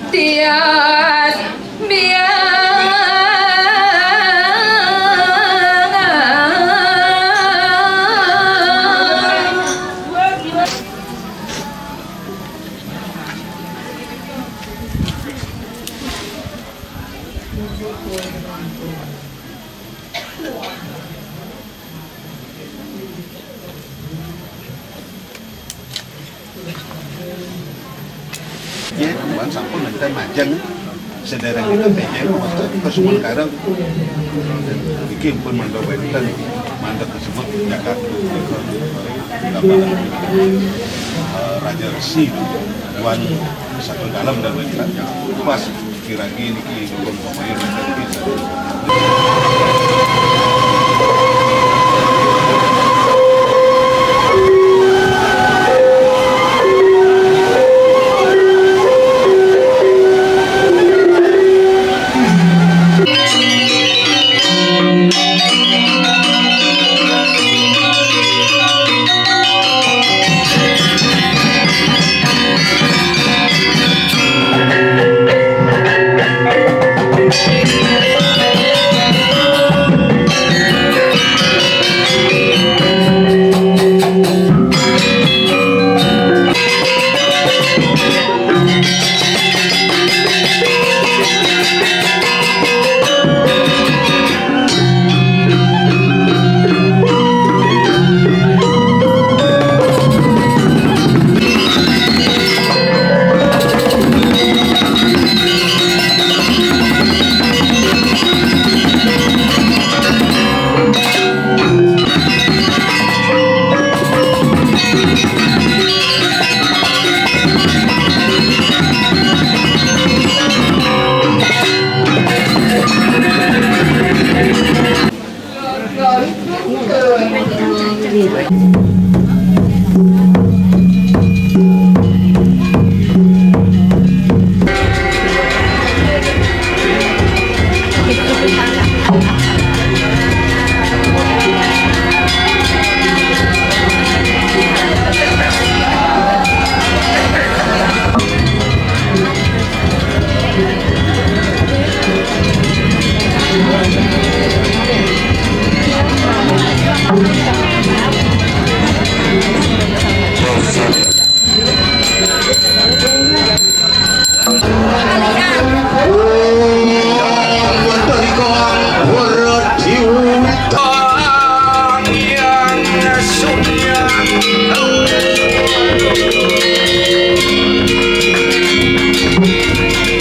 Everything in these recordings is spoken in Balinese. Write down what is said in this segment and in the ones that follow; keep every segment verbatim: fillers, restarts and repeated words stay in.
Tias biang. Ya, Tuhan sampun enten majeng sedereng kita pejeng, kita semua sekarang. Iki pun mandor wenten, mandor tersebut jagat, eh, Raja Resi, Tuan satu dalam dan lain-lain. Pas Kiragi niki dukun pemain.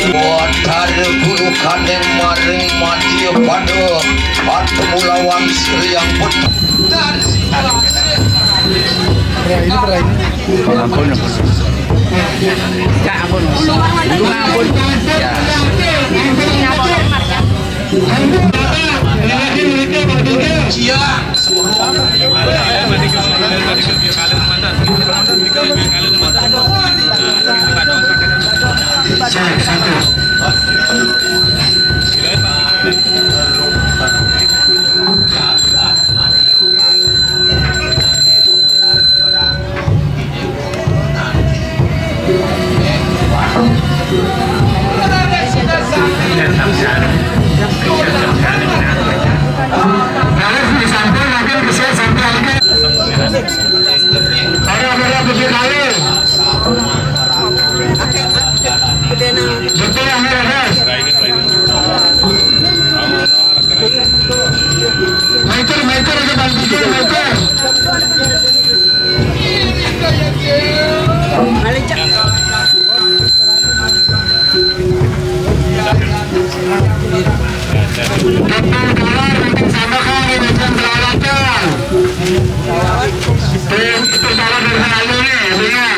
Wadar guru kandeng maring madya pada patemu lawan Sri Ampun. Ampun, ampun. Ya, ampun. Ampun. Ya. Cia. Satu, satu. Betul, ya, Mas? Michael, Michael, aja bantu dia, Michael. Kapal dalam untuk sama kali macam beralatan. Itu salah dari selalu nih, ya.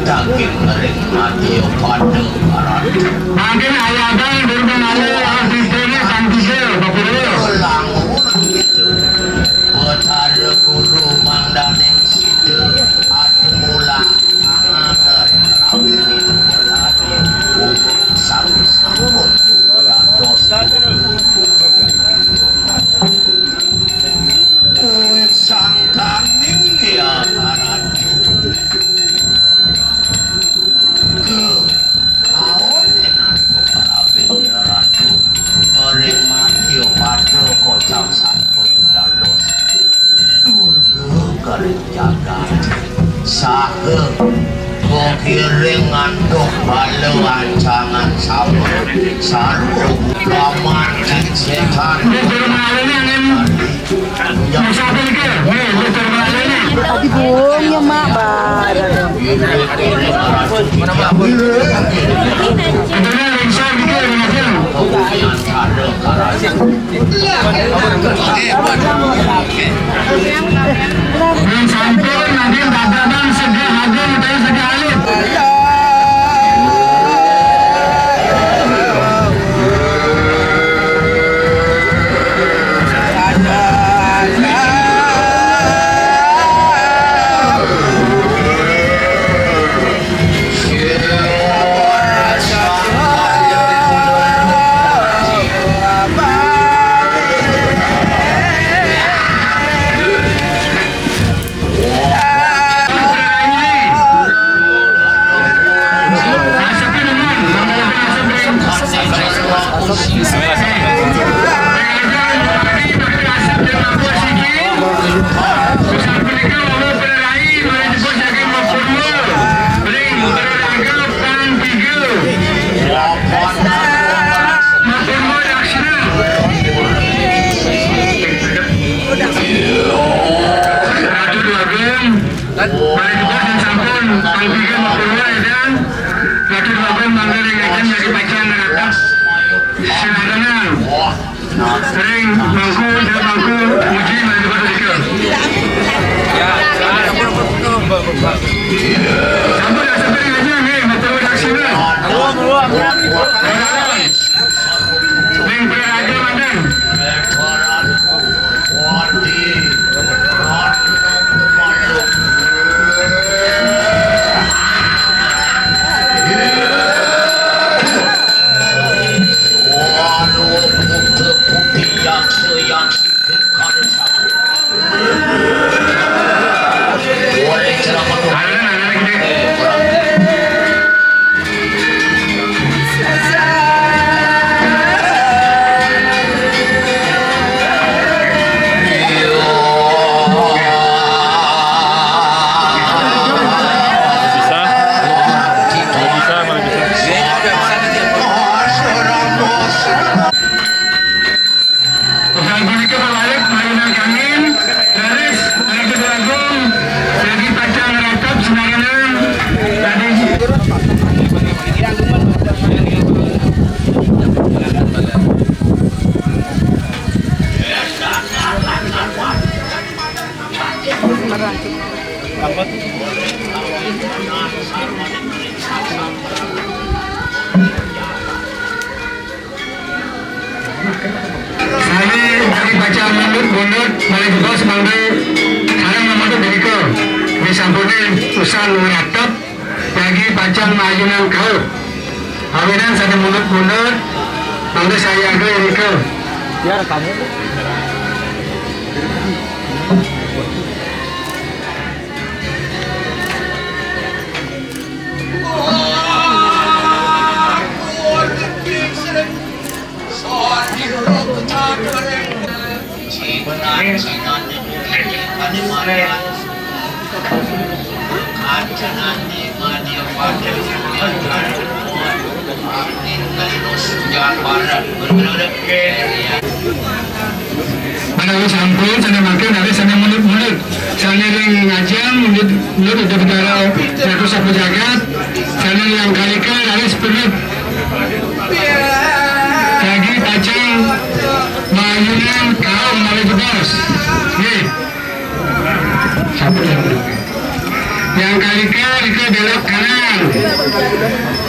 Daging ring madya pada karatu. Mangkin ayah abang durung malih, awak sisine pang tiga, Bapak Guru. Langur gitu. Betara Guru mangdaning sida atuh mulang tangan ring rabi itu betara. Sampun dados. Duit sangkaning ya karatu. Ke aon enatu parabin ya ratu. Ring madya pada kocap sampun dados. Durga karing jagat. Saha kakiring antuk bala ancangan sawa. Sarwa gaman setan. Tadi buungnya, Mak, bar. Mun sampun, mangkin Pak Dadang sedih agung utawi sedih alit. Ratu Déwagung, malih tugas ring sampun, pang tiga mapurwa, ya, Dang. Ratu Déwagung mangda ring ajeng jagi pacang ngratak. Silakan, Dang. Ring bangku, ring bangku, muji malih tugas ring. Sampun, sampun ring ajeng, nggih, mapurwa daksina. Ring praraga manten. Bisa? Kalau bisa, malah bisa. Usaha punika mawalik mayunan kangin, raris, raris Agung, lagi pacang ngeratap sembarangan, tadi. Sami jagi pacang mundut-mundut, malih jebos mangda sareng mundut punika. Disampune usan ngratep jagi pacang mayunan kauh. Awinan sane mundut-mundut, mangda sayaga irika. Ya, rekamu. Menawi sampun, sane mangkin raris sane mundut-mundut. Sane ring ngajeng mundut-mundut Ida Betara Ratu Sapujagat. Sane ring kalika raris pundut. Jagi pacang mayunan kauh malih jebos. Nggih. Sampun, sampun. Yang kalika, rika belok kanan,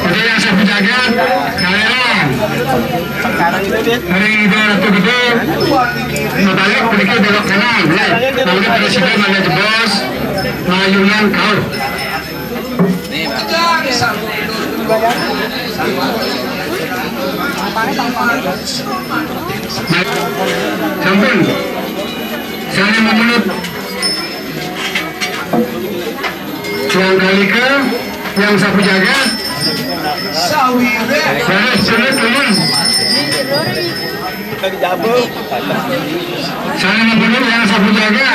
Jadi yang sapu jagat, kalian. Hari ini Ratu Gede, mabalik sedikit belok kanan, ya. Lalu pada sini mana jebos, layunan kau. Sampun. Saya memenuhi yang kalika, yang sapu jaga. Sawire. Beres, sulit, teman. Saya memenuhi yang sapu jaga.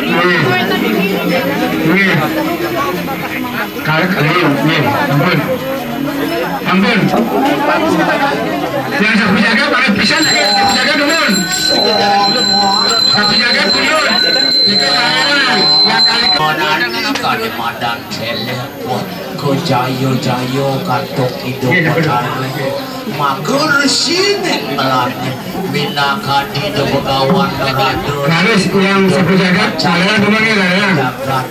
Nih. Nih. Kalau kalian, nih, ampun. Ampun. Yang sapu jaga, pada pisan, eh, sapu jaga dulu. Sapu jaga dulu. Itu larangan. Ya kali ke Kade madan celek, wah, kejaya-jaya kantuk hidup. Iya, betul. Mager sini ngelan. Minakadi de begawan ngerada. Harus yang sapu jaga, larangan dulu nih, larangan. Jagat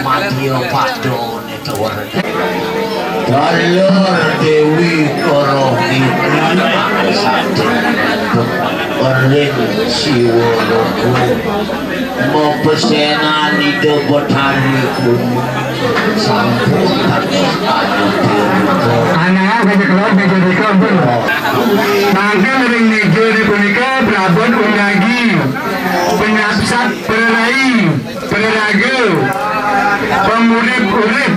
madya pada. Daler Dewi Koro Kidul, ring Siwa Ratu, mapesenan Ida Betari Uma, sampun dados anugrah. Anak, meja keluar, meja dika, ampun. Mangkin ring meja punika prabot unagi, penyapsat, pererai. Peneraga, pengurip-urip.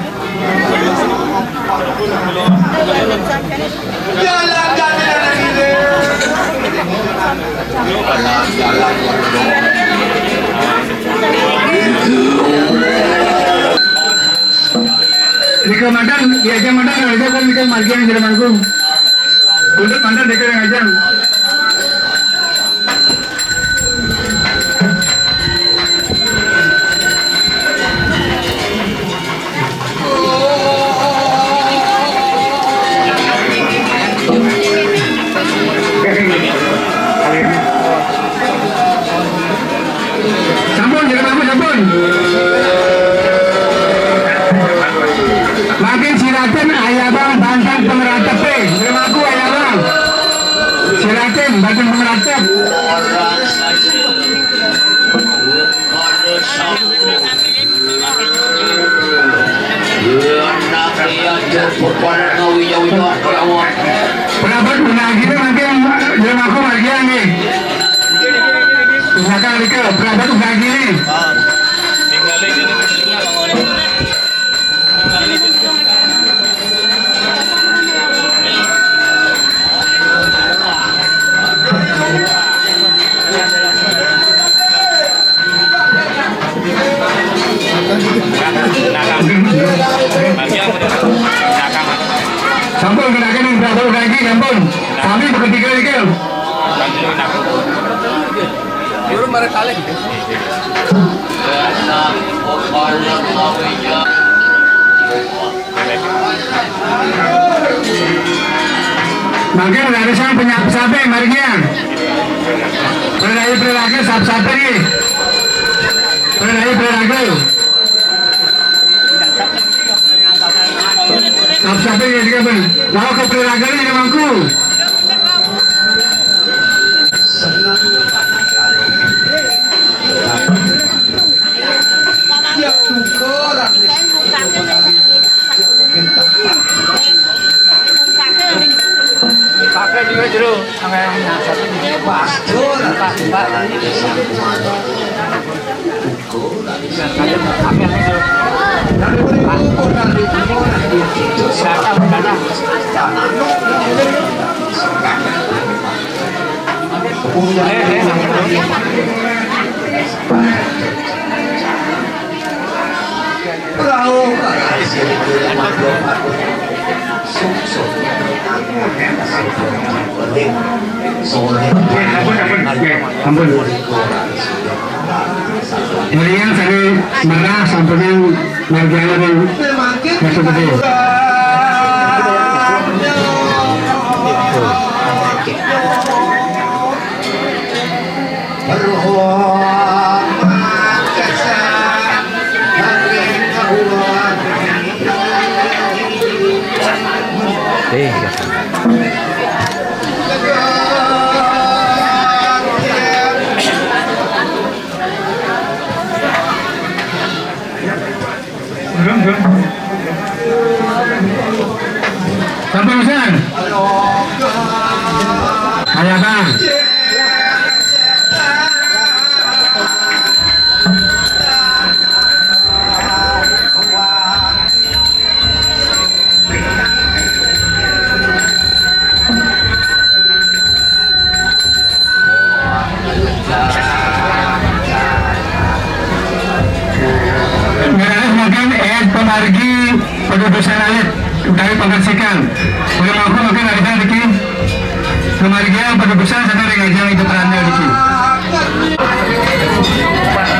Rika madan, diajak madan, raja kan rika margi yang jalan mangkung. Untuk madan rika yang ajang. Sampun, jadi bagus, sampun. Makin silakan ayah bang banten pengeratep, eh. Terima aku ayah bang. Silakan banten pengeratep. Prabot unagi nggih, mangkin jelema aku margiang nggih. Silakan rika, prabot unagi nggih. Sampun kenakan yang berapa lagi, sampun. Kami bertiga lagi. Guru mereka lagi. Mangkin rarisang penyap-sape margiang. Praraga, praraga, sap-sape nggih. Praraga, praraga. Sap-sape nggih, tiga ben. Lawa ke praraga nggih, mangku. Seneng. Ya, syukur. Pakai juga jero, sama yang satu. Pastur. Pak, Pak. Silakan, silakan. Eh, eh, eh. Ampun, ampun. Nggih, ampun. Mriki sané merah sampunang margiana ring Ratu Gedé. Eh, ya. Sampun pisan. Ayo, Bang. Ngeralis mungkin, eh, pamargi padudusan alit utawi pangresikan. Ulah mangku mungkin ada niki pamargian padudusan saking ring ajeng Ibu Pranda niki.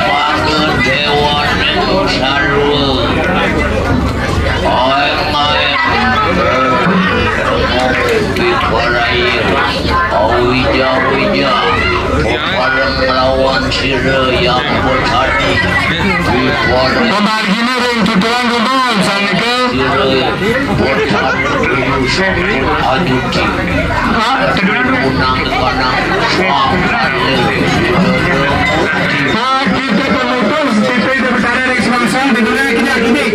Pangedéwaning sarwa. Aéng-aéng. Wibaraya. Awija-wija. Bareng nglawan sira Yang Betari. Wibaraya. Pamargine ring tuturan rumpun sanika. Sira Betari. Ajuti. Ah, teduran. Unang kanang. Wah, kita pemutus, kita Ibu Betara ring Semangsang, dengar kita gini.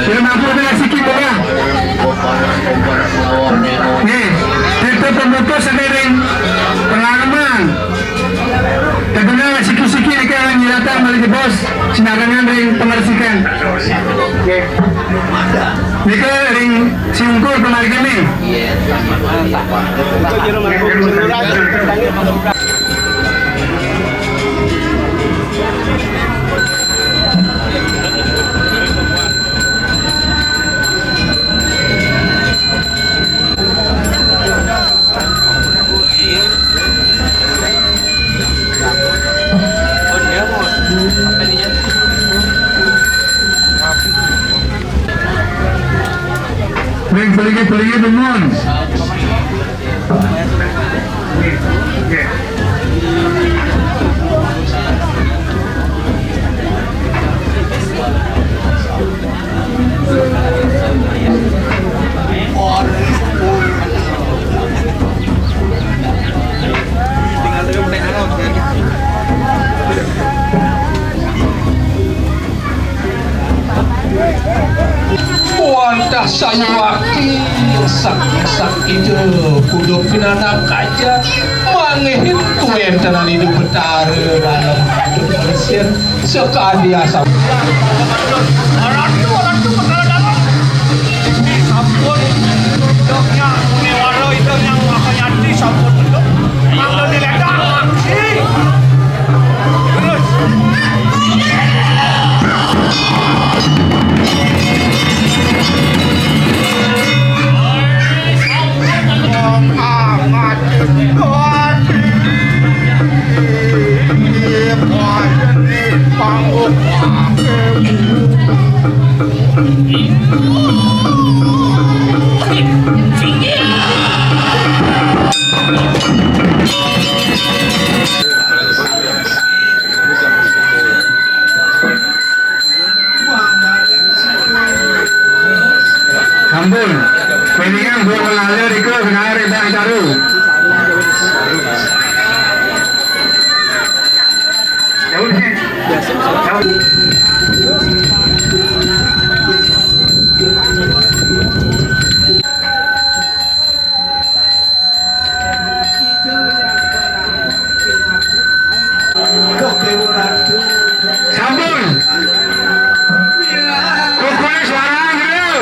Sudah mampu dengan sikit, ya. Nih, kita pemutus sendiri. Pengalaman. Kita dengar sikit-sikit, kita nyiratang balik ke bos. Sinarengan ring pangresikan. Nggih. Nika ring Siungkur pamargine. Ring peligi-peligi dumun. Wantah sayuwakti sak-sak ida kuda pinanak kaja manggihin kuwéntenan Ida Betara dalem atur mesin. Sakadi asam. Ratu, Ratu Betara Dalem. Sampun dok nya, Niwara Ida Hyang Mahayati sampun dok. Mangda diledak, aksi. Terus. Wong amat. Sampun. Piningan guru lala rika kenae ring Bang Taru. Jauh nih. Jauh. Sampun. Kukune suara, Jero.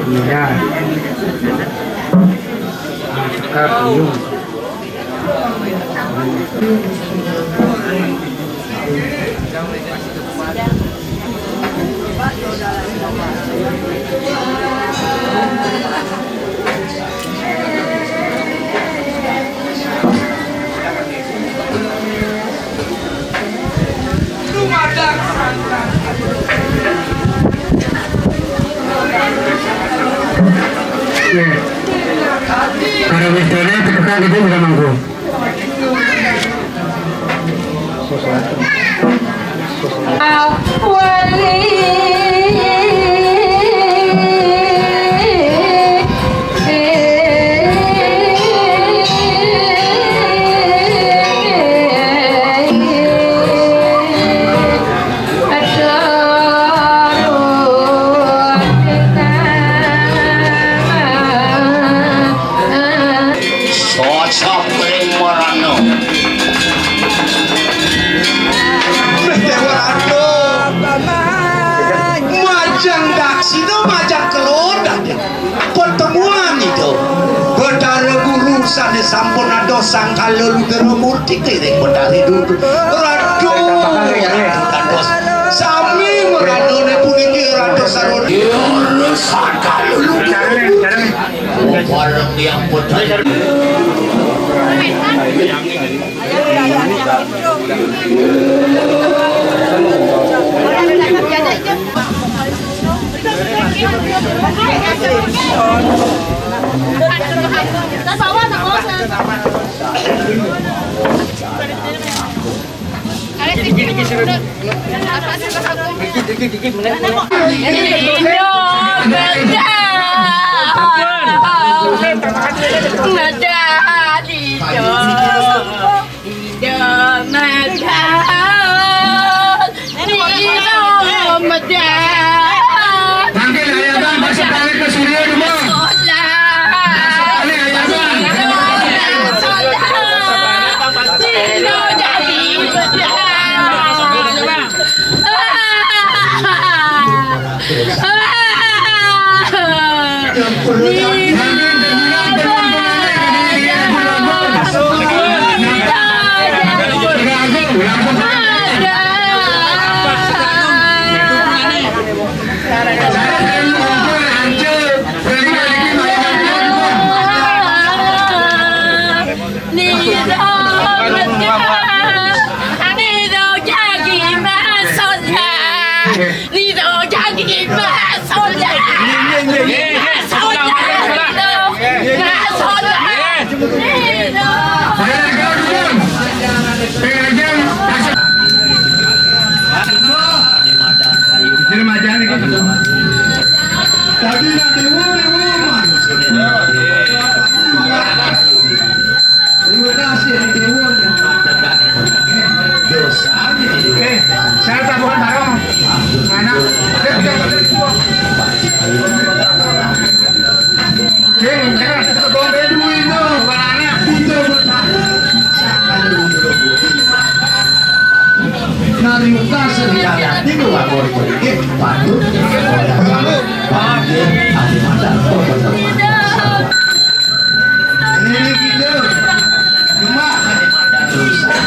Iya. Nah, sekarang belum. Para wis dene tekan itu udah manggung. Socap ring marana. Wis, Déwa Ratu. Majang daksina, majang kelod, Déwa. Pertemuan itu. Betara Guru sané sampun dados Sangkala Ludra Murti kliring Betari Dudu. Ratu, Ratu dados. Sami maranané puniki Ratu Sarwana. Sangkala Ludra Murti. Bareng yang putra. Mangkin ayah bang, masuk balik ke Surya dulu. Masuk balik ayah bang. Eh, saya tak bukan barang. Anak. Sing, jangan. Bukan anak. Nari muka serikaya tiga lapor politik patut. Panggil ahli madan. Ini gitu. Cuma ahli madan rusak.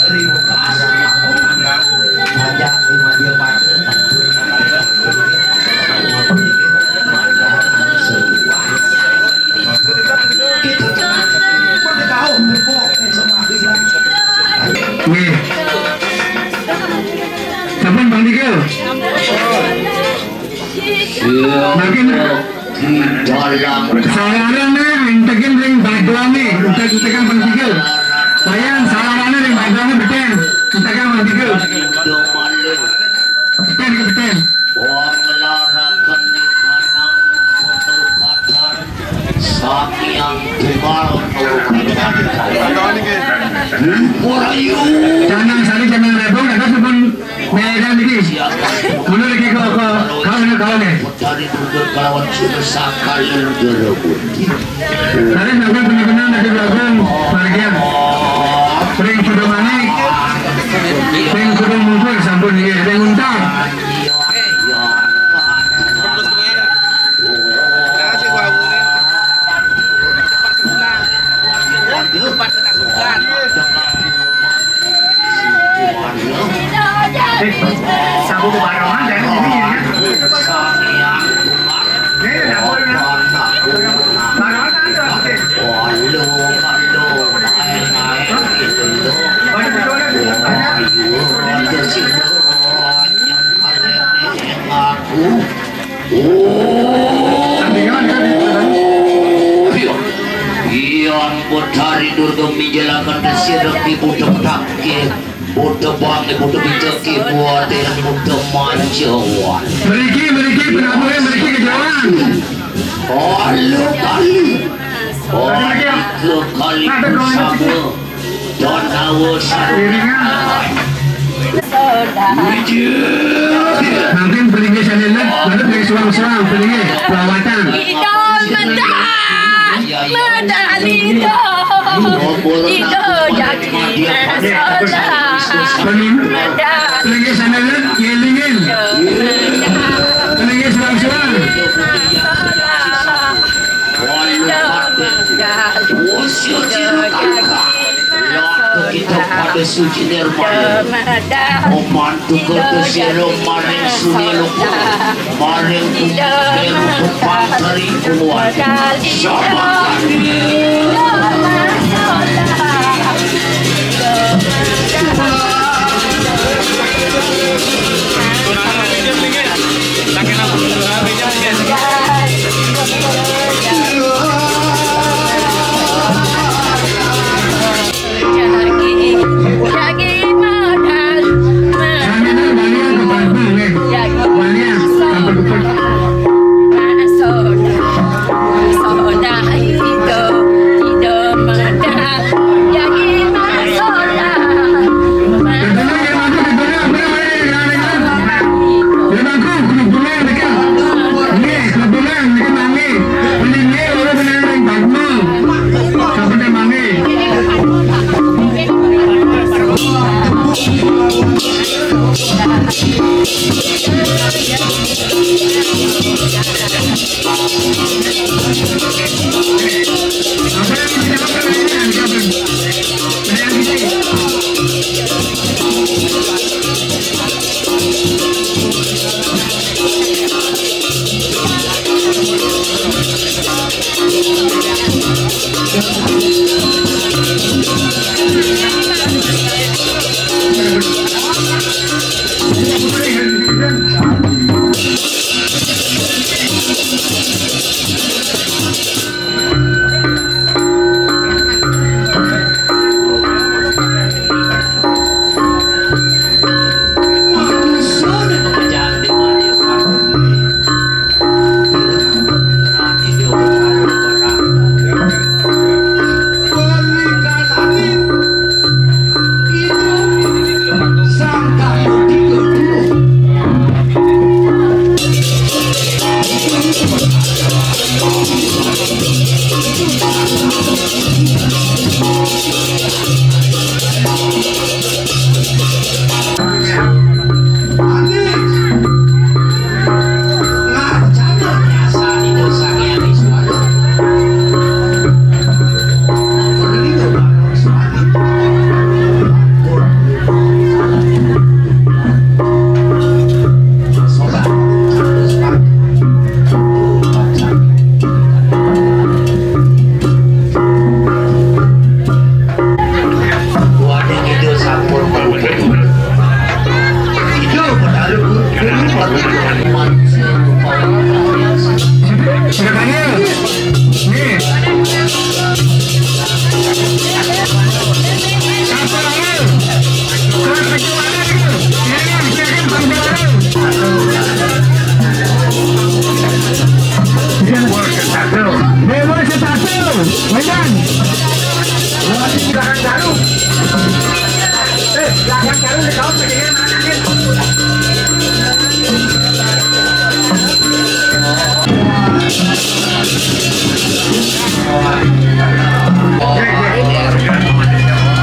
Terima kasih. Ajak lima dia patut. Nggih. Sampun, Bang Tiga. Makin salarane entekin ring badane, entek, entekan Bang Tiga. Sayang salarane ring badane beten, entekan Bang Tiga. Beten, beten. Wong lara kene kanang putu kathah. Sakyang Dewa Ora yu. Canang sari, canang rebung, ada pun medan iki. Mula iki kok, kok, kau ini kau nih. Dari duduk kelawan Sunda Saka Lendera Putih. Tadi sampai benar-benar ada lagu bagian. Ring sudah manik, ring sudah muncul, sampun ini ring untar. Kasih gua. Aduh, Betari Durga minjalaken desireng di Buddha Petake, Buddha Bange, Buddha Biceke, Buddha Terang, Buddha Manjawan. Mriki, mriki, penabuhe mriki kejawan. Halo kali. Halo kali sama. Donawa sama. Mangkin pelinggih sane let, baru pelinggih suang-suang, pelinggih lawatan. Ida medal, medal ida. Ida jadi soda. Pelinggih sane let, ngelingin. Pelinggih suang-suang. Ida medal. Kita pada suci nirmaya. Oman tukul kesiro maring sunelo, maring kuberu kupang kari kuat. Sama kami.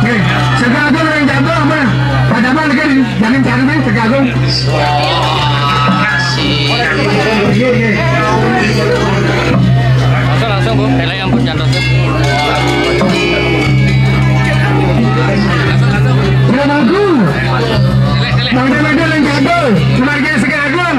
Nggih, Sega Agung ring Canggu, ampun. Pak Jamal niki, jangan cari nih, Sega Agung. Nggih, nggih. Langsung, langsung, Bu. Belek ampun, jantos. Sega Agung. Bang Jamal ring Canggu, keluarga Sega Agung.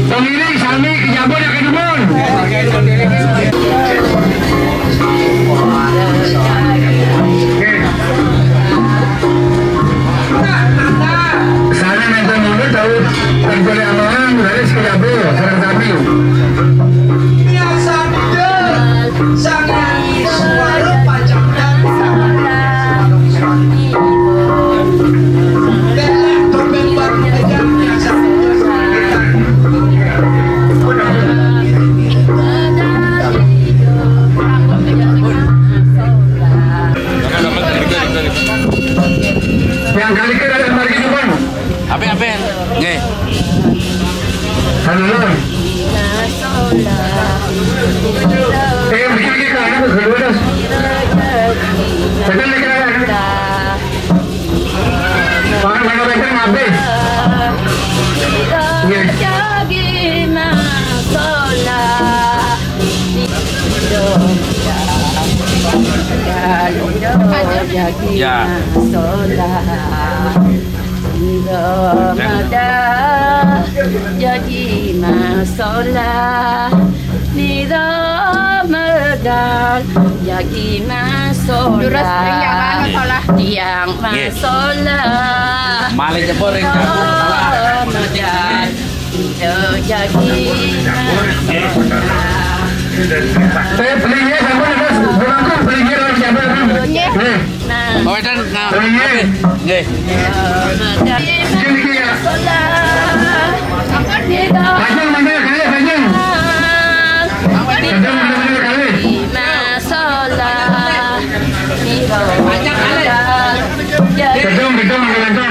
Pengiring sami kejabut aka dumun. Sareng nenten mundur tahu tanpa diamangan, laris kejabut, sareng sami. Biasa duduk, sangat suara panjang. Yang kali kira ada margi depan. Apa, apa? Nggih. Halo. Eh, bikin kita, anak kedua dah. Betul lagi, anak. Mana, mana, mana, mana, mana? Iya. Ya. Jadi masalah. Ni Ramadan, jadi masolah. Durus, iya, mana solah? Tiang masolah. Malih jebor ring Ramadan, jadi masolah. Saya beli ya, sama ada, bukan kok beli ya, orang siapa? Iya. Nih. Oh, dan, nah, nggih. Nggih. Sini, nggih, ya. Bajang mana kali, bajang? Bajang mana, mana kali? Gedung, gedung, mana, gedung?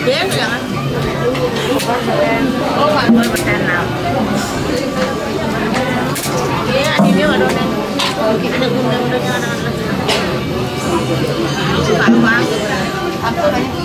Dia itu jangan. Oh, Pak, dua persen enam. Iya, ini waduh, Neng. Ada guna-gunanya anak-anak. Kalau Bang, apa namanya?